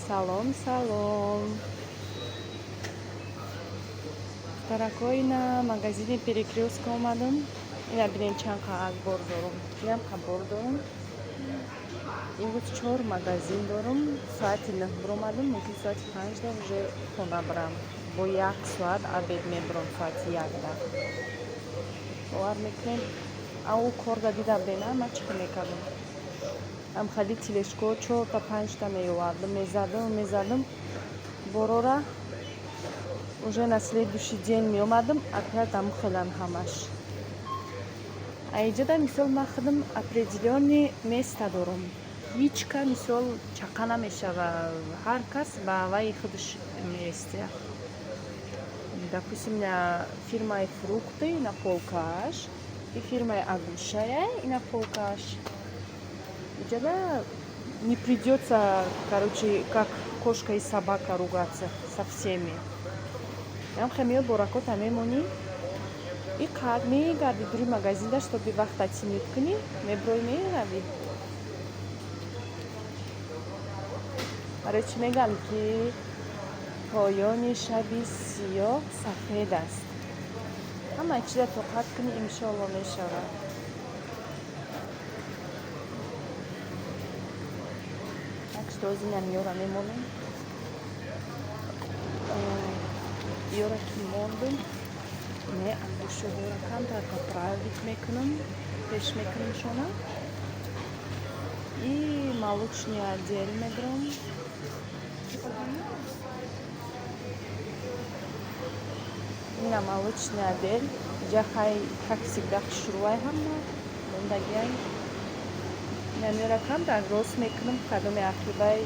Салом, салом. Духтарако, ина магазини «Перекрёстка» омадам. Ина бинем, чанд қағаз бор дорум. Инам бор дорум. Имрӯз чор магазин дорум. Соати 9 биромадам, мумкин соати 5да уже хона бирам. Бо як соат обед мебиром, соати 1да. Бовар мекунем, ау корда дида будем, ман чӣ хел мекардам? Ам хали тележко чорта, панҷта меовардам, мезадам, мезадам борора, уже на следующий день меомадам, опять ам хелан ҳамаш. А иҷода, мисол, ман худам определённый место дорум. Ҳеҷ ка, мисол, чақа намешава, ҳар кас ба вайи худаш меистия. Допустим, на фирмаи фрукты на полкааш, и фирмаи Агушая ина полкааш. Иҷода не придётся, короче, как кошка и собака ругаться со всеми. Ям хе меёд, боракота мемонӣ и қад мегарди дури магазинда, чтобы вақта тянуть кунӣ, меброи, меравӣ. Барои чӣ мегӯям, ки поёни шаби сиёҳ сафед аст. Ҳамаи чиза тоқат кунӣ, иншоалло, мешавад. Так что озинам ёра мемонем. Ёра ки мондум, не, ангушоҳоро камтар поправить мекунам, пеш мекунамшона. И молочный отдел медорам. Ина молочный отдел. Иҷа хай, как всегда, хушрӯай, ҳама мондагиай. Инамёра камтар рост мекунам, кадоми ақибай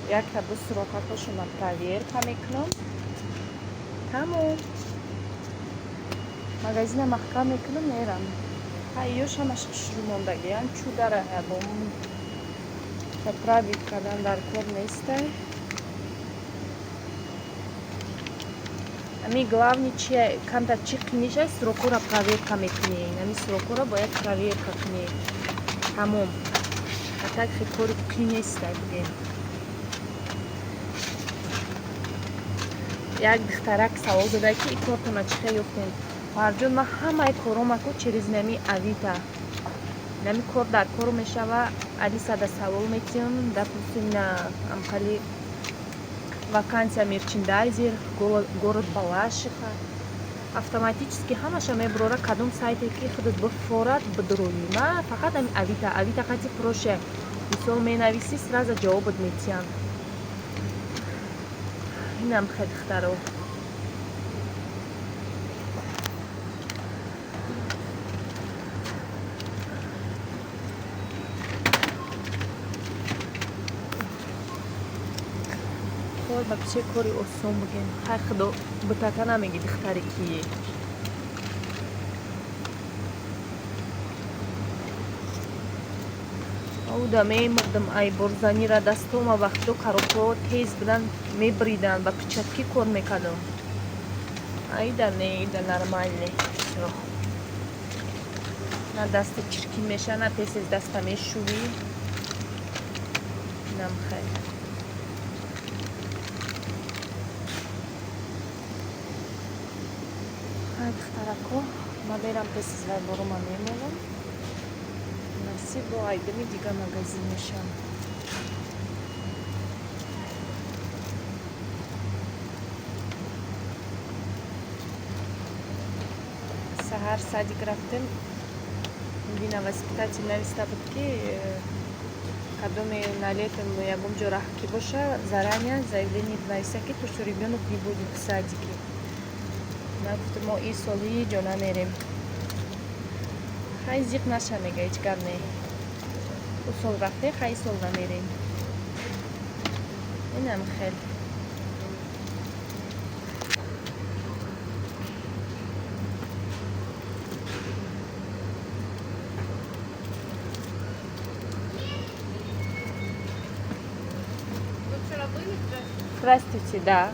якта ду срокакошона проверка мекунам. Тамом. Магазина маҳкам мекунам, мерам. Хай, ёш ҳамаш хушрӯ мондагиан, чудара ягон поправить кардан дар кор нестай. Ами главный чи, камтар чи қинишай, срокҳоро проверка мекунӣ. Ами срокҳоро бояд проверка кунӣ. Тамом. А так хе кори қин нестай, бигем. Як духтарак савол дода, ки и кортона чӣ хел ёфтем. Фарҷон, ман ҳамаи коромако через нами Авито. Нами кор дар кор мешава, Алисада савол метиҳам, допустим, на амхали вакансия мерчендайзер, город Балашиха. Автоматически ҳамаша мебурора, кадом сайте ки худат бифорад, бидурӯӣ. Ман фақат ами Авито, Авито қати проще. Мисол, менависӣ, сразу ҷавобат метиҳанд. Инам хе, духтаро. Кор вообще кори осон, бигем. Хай, худо бутака намеги, духтари кие. Уда мемурдам ай борзанира, дастома вақто коробкаҳо тез будан, мебридан, ба перчатки кор мекардам. Айда не, ида нормально. Всё. На даста чиркин меша, на тез тез даста мешӯвӣ. Инам хел. Хай, духтарако, ман мерам, тез тез вай борома мемонам. Насиб, бо айдами дига магазин мешам. Саҳар садик рафтем. Дина воспитатель нависта буд, ки кадоме на летом ягон ҷо раҳ ки боша, заранее заявление нависа, ки то что ребёнок не будет в садике. Ман гуфтам, мо ин сол ҳеҷ ҷо намерем. Хай, зиқ наша, мега, ҳеҷ гап не. Ӯ сол рафтем, хай, ин сол намерем. Инам хел. Вы вчера были? Здравствуйте, да.